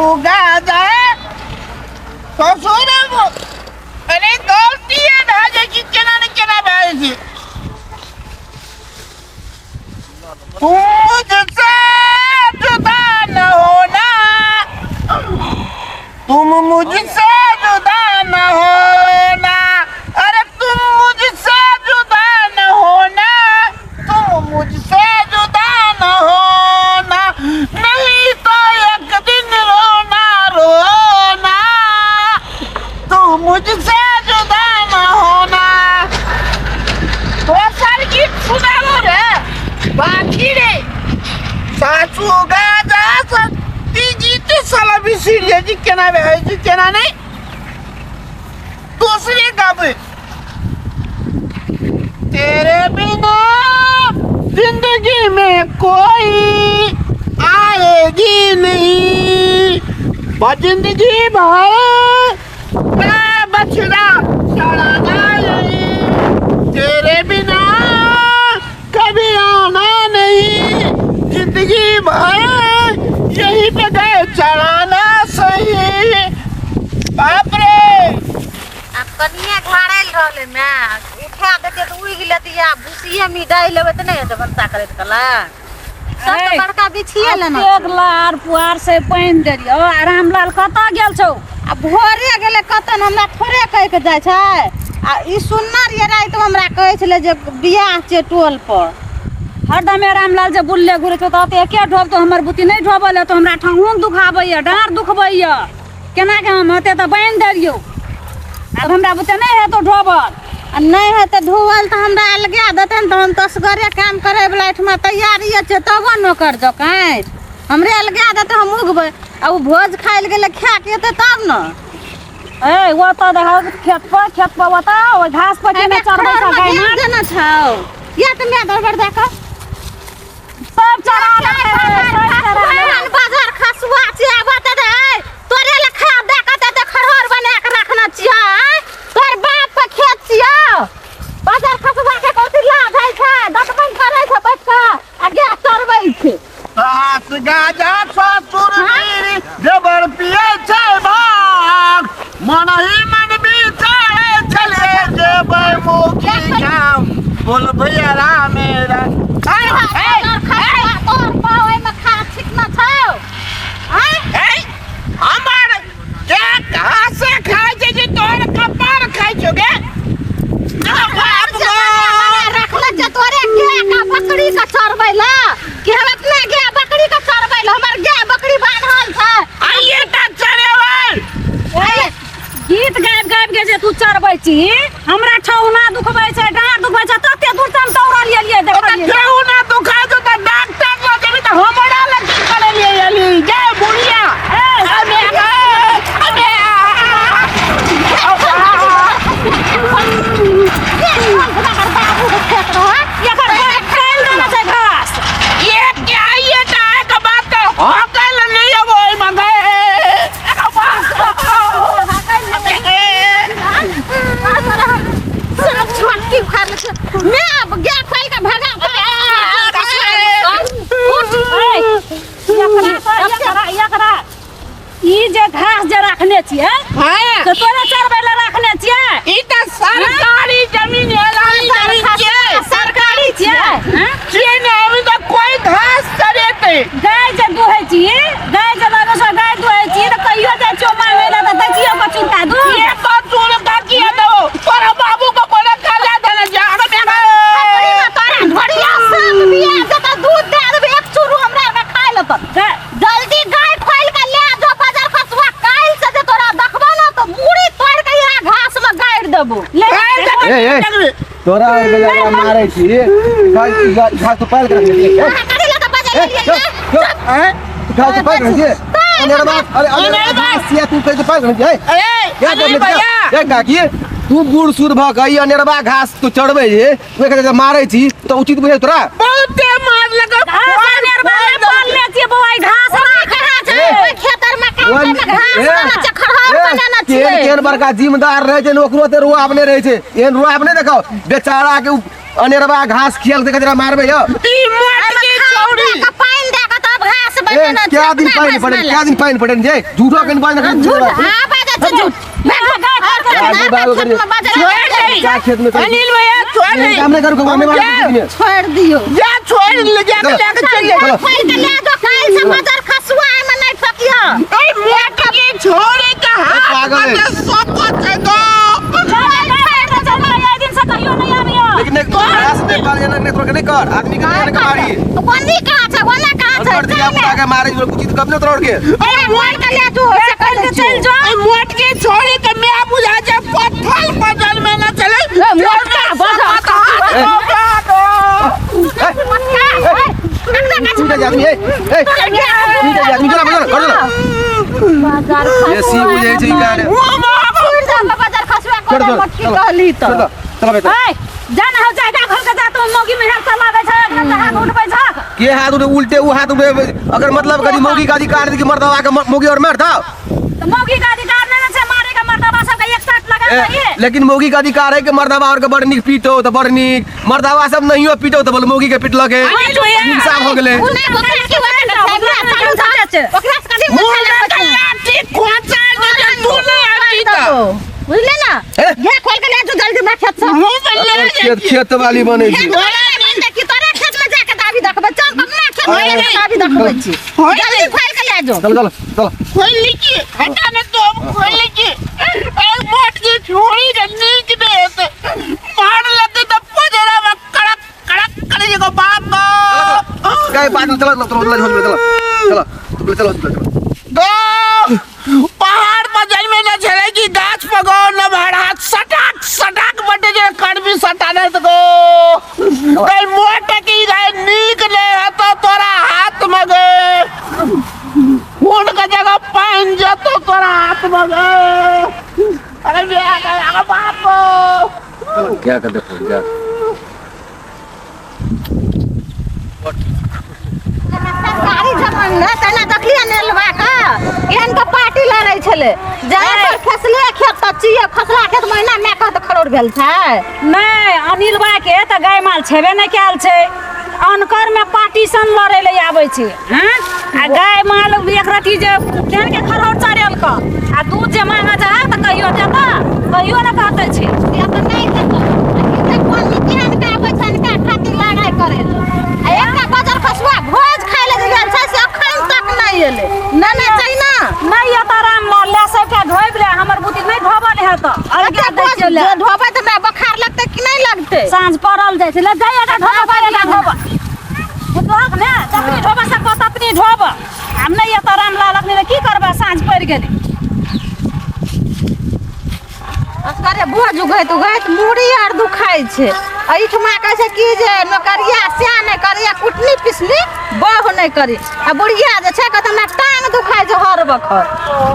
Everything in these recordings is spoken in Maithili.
सासू गाजा ससुर अरे गलती है भए जाइ छै केना ने केना भए जाइ छै तुम मुझसे जुदा न होना तुम मुझसे जुदा न होना अरे तुम मुझसे जुदा न होना तुम मुझसे जुदा न होना नहीं तो एक दिन रोना रोना तुम मुझसे जुदा न होना दोसर गीत सुनाबो रे बाकी रे सासू गाजा ई गीत साला बिसरि जाइ छी केना भए छै केना नहि दूसरे गाबै तेरे बिना जिंदगी में कोई आएगी नहीं बस जिंदगी भर मैं बछड़ा चढ़ाना नहीं तेरे बिना कभी आना नहीं जिंदगी भर यही पे गए चढ़ाना सही बाप रे आब कनिए घाड़ल रहलै माय उठा देतै तऽ उगि लेतै या भूसिए मी डालि लेबै तऽ नहि हेतै भनसा करैत कला सब तऽ बड़का बिछिए लेना एतेक लार पुआर से पानि देलियौ आ रामलाल कतऽ गेल छौ आ भोरे गेलै कतऽ ने हमरा थोड़े कहि कऽ जाइ छै आ ई सुनने रहियै रातिमे हमरा कहै छलै जे बियाह छै टोल पर हरदमे रामलाल जे बुलले घुरै छौ तऽ एके ढोब तो हमर बुती नहि ढोबल है तो हमरा ठेहुन दुखाबैया डाँड़ दुखबैया केना के हम हेतै तऽ बान्हि देलियौ आब हमरा बुते नहि हेतौ ढोबल आ नहि हेतै धोअल तऽ हमरा अलगा देतै ने तऽ हम तसगरे काम करैवला एहिठमा तैयारी छै तबो नौकर जकाँ हमरे अलगा देतै हम उगबै आ ओ भोज खाइ लए गेलै खा के एतै तब ने ए ओतऽ देखो खेत पर खेत पर ओतऽ ओहि घास पर केने चढ़बै छै गाय मार देना छौ या तऽ माय दरबर दए कऽ सब चरा लेतै सब चरा लेतै। बाजार खसुआ छियै आबऽ तऽ दे तोरे लए खा दए कऽ तऽ खरहर बना कऽ रखने छियै आँय? तोर बाप के खेत छियौ बाजार खसुआ के कथी लाभ होइ छै दतमनि करै छै बैठ कऽ आ गाय चरबै छै सास गाजा ससुर बीड़ी जबर पिए छै भाग मन ही मन बिचारे चले जेबै मुखी गाम बोल भैया राम राम तोर खसुआ तोर पाव एहिमे खा छिकना छौ आँय? हमर के घास खाइ छै जे तोर कपार खाइ छौ गे बाप गो रखले छै तोरे गाय का बकरी का चरबै ला कि हम अपना गाय बकरी का चरबै ला हमर गाय बकरी बान्हल छै आइए टा चरेबै गीत गाबि गाबि के जे तू चरबै छी हमरा ठहुना दुखबै छै डाँड़ दुखबै छै तते दूर से हम दौड़ल एलियै देखलियै ठेहुना दुखा जो तऽ डॉक्टर लग जेबी तऽ हमरा लग की करे लिए एली गे बुढ़िया अबे अबे एकर खाइल देना छै घास ये क्या ये टा के बात हो कल नहीं अब ओइ मंगे सब छोटकी उखाड़ लै छै मैं अब गाय खोल के भगा एकरा एकरा ई जे घास जे रखने छियै हाँ से तोरे चरबै लए रखने छियै ई तऽ सरकारी जमीन है रानी जमीन छियै सरकारी छियै हँ? छियै ने अभी तऽ कोई घास चरेतै गाय जे दुहै छी गाय जे लगै छै गाय दुहै छी तऽ कहियो जाइ छियै मांगै लए तऽ दै छियै ओकर चुनता दूध ये तो चूर का किया दो तोरा बाबू को बोले कर्जा देने जा अरे बेटा तोरा ढोरिया साँप बिया देतौ दूध दए देबै एक चूरू हमरा आरके खाय लेतौ जल्दी गाय खोल के ले जो बाजार खसुआ काल्हि से जे तोरा देखबो ने तऽ मुड़ी तोड़ के यहाँ घास में गाड़ि देबो ले ए, ए, तोरा और के जगह मारै छी घास घास तो पाल के रखने छी ए, अहाँ कथी लऽ कऽ बजै ए, लेलियै चुप, चुप, घास तो पाल के रखने छी अनेरबा अरे अनेरबा घास सिया तू कैसे पाल के रखने छी ए ए क्या अरे कर भैया ए काकी तू बूढ़ सूढ़ भ के ई अनेरबा घास तू चढ़बै जे तू एकरा जे मारै छी तऽ उचित बुझै तोरा बहुते मार लगा घास अनेरबा नहि पालने छियै बौआ ई घास कहाँ छै ओहि खेतर में काम करे में घास बना छै खरहर बनाना केहन छियै केहन बड़का जिम्मेदार रहै छै ने ओकरो ते रुआब नहि रहै छै एहन रुआब नहि देखो बेचारा के उ अनेरबा घास खियल देखै जरा मारबै यौ ई मोट की छौड़ी पानि दए कऽ तब घास ए, बनेने क्या छियै, दिन अपना पानि भैंस पड़े मारलक। क्या दिन पानि पड़े जे झूठो कनि बाज हाँ, झूठ हाँ बाजै छै झूठ। आगू बागो करिए। जा खेत में कर। अनिल भैया छोड़ दे। काम नहीं करू कमाने वाला छोड़ दियौ। जा छोड़ ले जा के लेके चल जा। चलो। खोलि के ले जो काल्हि से बजर खसुआ एहिमे नहि ठोकियह। ए मोट के छोड़े के हाथ पागल है। में शपथ है गो। एहि दिन से कहियो नहि आबियो। लेकिन एक घास देखभाल एना नहीं तोड़ के नहीं कर आदमी के नहीं के मारी। कोनी कहाँ छै, ओना कहाँ छै? और दिया पुता के मारे जो कुछ कब ने तोड़ के। ए, मोड़ के ले जो, से कहि दै चलि छियौ। जो। ए मोट के छोड़े के मैं बुझा जा पत्थर बदल में ना चले। ए, मोटका बजर हाथ गो। मोटका, ए, टूट जा आदमी ए ए टूट जा आदमी चला बजर कर चला। बाजार ये सी बुझे छै ई गाड़े। छोड़ दे, बाजार खसुआ छोड़ कोना दो, मोटकी चलो। कहली छोड़ तऽ। दो चला बेटा। ए, जा ना हो जाएगा घर के जा तो मौगी में हाथ लागै छै एकदम हाथ उठबै छै। के हाथ उठे उल्टे उ हाथ उठे अगर मतलब कदी मौगी का अधिकार दी कि मर्दवा के मौगी और मर्द आओ। तो मौगी का अधिकार नहीं छै मारे के, मर्दवा सबके एक साथ लगा दही। लेकिन मौगी का अधिकार है कि मर्दवा और के बड़ नीक पीटो तो बड़ नीक मर्दवा सब नहियो पीटो तो बोल मौगी के पिटलक है इंसाफ हो गेलै। उ नहि, ओकरा की होइ छै, ओकरा चालू छै। ओकरा से कभी मुंह मथा में लगबै छै। लाठी खोचा दे जे तू नहीं आबी त। बुझले ना? ए? ये खोल के ले जो जल्दी हमरा खेत से। मुंह में ले खेत खेत वाली बनै छै। खेत वाला बनतै कि तोरा खेत में जाके दाबी देखबै? चल अपना खेत में जाके दाबी देखबै छी। जल्दी खोल के ले जो। चल चल चल। खोल लीजिए हटा ना तो हम खोल लीजिए। ए मोट की छोड़ी के नीक दे ते मार लेते तो पजरा में कड़क कड़क कर ये बाप को। काय बात चल चल चल चल चल चल चल चल चल गो पहाड़ पर जन्मे न छले कि गाछ पर गो न भाड़ा सटाक सटाक बटे जे कड़वी सटाने तो गो गई मोट की गई नीक ने हतो तोरा हाथ में गे खून के जगह पानि जतो तोरा हाथ में गे। अरे बिया गया बाप को। क्या कर देखो क्या सरकारी जमीन ने तेना देखलियै नेलवा के एहन के पार्टी लड़ै छलै जहाँ पर खसले खेत तऽ चियै खसला खेत महीना में कह तऽ खरोड़ भेल छै। नहि अनिल बा के तऽ गाय माल छेबे नहि कयल छै, अनकर में पार्टीशन लड़ै ले आबै छै। हँ आ गाय माल एक रति जे केहन के खरौर चढ़ेलक आ दूध जे मांगे जा तऽ कहियो देता कहियो ने कहते छै। से तऽ नहि देतौ। आ ई जे कोन केहन के आबै छै अनका खातिर लड़ाइ करै लए। आ एकटा बजर खसुआ भोज खाइ लए जे गेल छै से अखन तक नहि एलै। नहि नहि चाही ना। नहि एतऽ रामलाल ले सबटा ढोबि ले, हमर बुद्धि नहि ढोबल हेतऽ। अलगे एते दै भोज छियौ ले। जे ढोबै तऽ हमरा बोखार लगतै कि नहि लगतै? साँझ पड़ल जाइ छै ले जाइ एतऽ ढोबऽ एतऽ ढोबऽ बुझलहक ने, जखनी ढोबऽ सकबऽ तखनी ढोबऽ। आब नहि एतऽ रामलाल अखनी तऽ की करबै, साँझ पड़ि गेलै। असगरे भोज उघैत उघैत मूड़ी आर दुखाइ छै। एहिठमा कहै छै कि जे नोकरिया सएह नहि करी आ कुटनी पिसनी बहु नहि करी। आ बुढ़िया जे छै कहतै हमरा टांग दुखाइ छै हर बखत।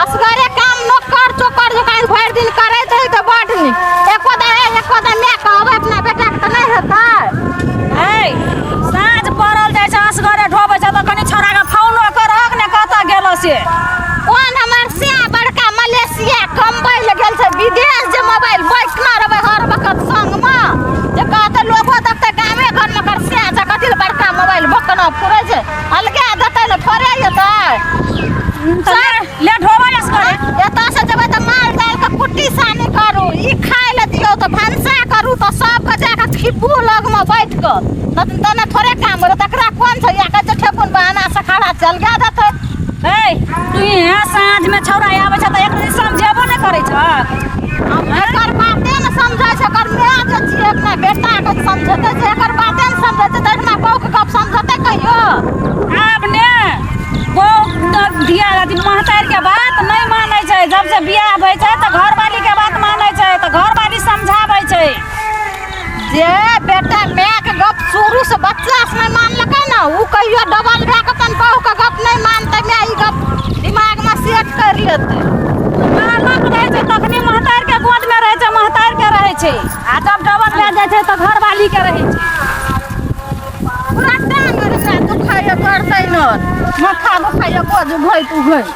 असगरे काम नोकर चोकर जकाँ भरि दिन करैत रहै तऽ बड्ड नीक। एको दा एको दा माय कहबै अपना बेटाके तऽ नहि हेतै। ऐ साँझ पड़ल जाइ छै असगरे ढोबै छै तऽ कनि छौड़ाके फोनो करहक ने कतऽ गेलो से। कोन हमर सिया बड़का मलेशिया कमबै लए गेल छै विदेश जे मोबाइल बैठना रहबै हर वक्त संगमे जे कहतै लोको देखतै गामे घरमे ओकर सिया छै कथी लए बड़का मोबाइल बकना फुरै छै अलगे देतै ने थोड़े एतै। ले ढोबै असगरे। एतऽ से जेबै तऽ माल जाल के कुट्टी सानी करू, ई खाय लए दियौ तऽ भनसा करू तऽ सबके जाकऽ खिब्बू लगमे बैठ कऽ तने थोड़े काम होतै। तकरा कोन छै या कहै छै ठेकुन बहाना से खड़ा चल गया देतै। ए तू यहाँ साँझ में छौड़ा आबै छै तऽ एक दिन समझेबो नहि करै छ। एकर बाते ने समझै छै, एकर माय जे छियै अपना बेटा के समझेतै से एकर बाते ने समझै छै तऽ एहिठमा बहूके गप समझेतै कहियो? आब ने बहू धिया अथी महतारि के बात नहि मानै छै, जब से बियाह होइ छै तऽ घरवाली के बात मानै छै तऽ घरवाली समझाबै छै। जे बेटा माय के गप शुरू से बच्चा से नहि मानलकै ने उ कहियो डबल भए के अपन बहू के गप नहि मानतै। माय ई गप दिमाग में सेट कर लेतै। बालक रहै छै तखनी महतारि के गोद में रहै छै, महतारि के रहै छै, आ जब डबल भए जाइ छै तऽ घरवाली के रहै छै। पूरा टांग हमरा दुखाइए गर्दैन माथा दुखाइए बोझ उघैत उघैत।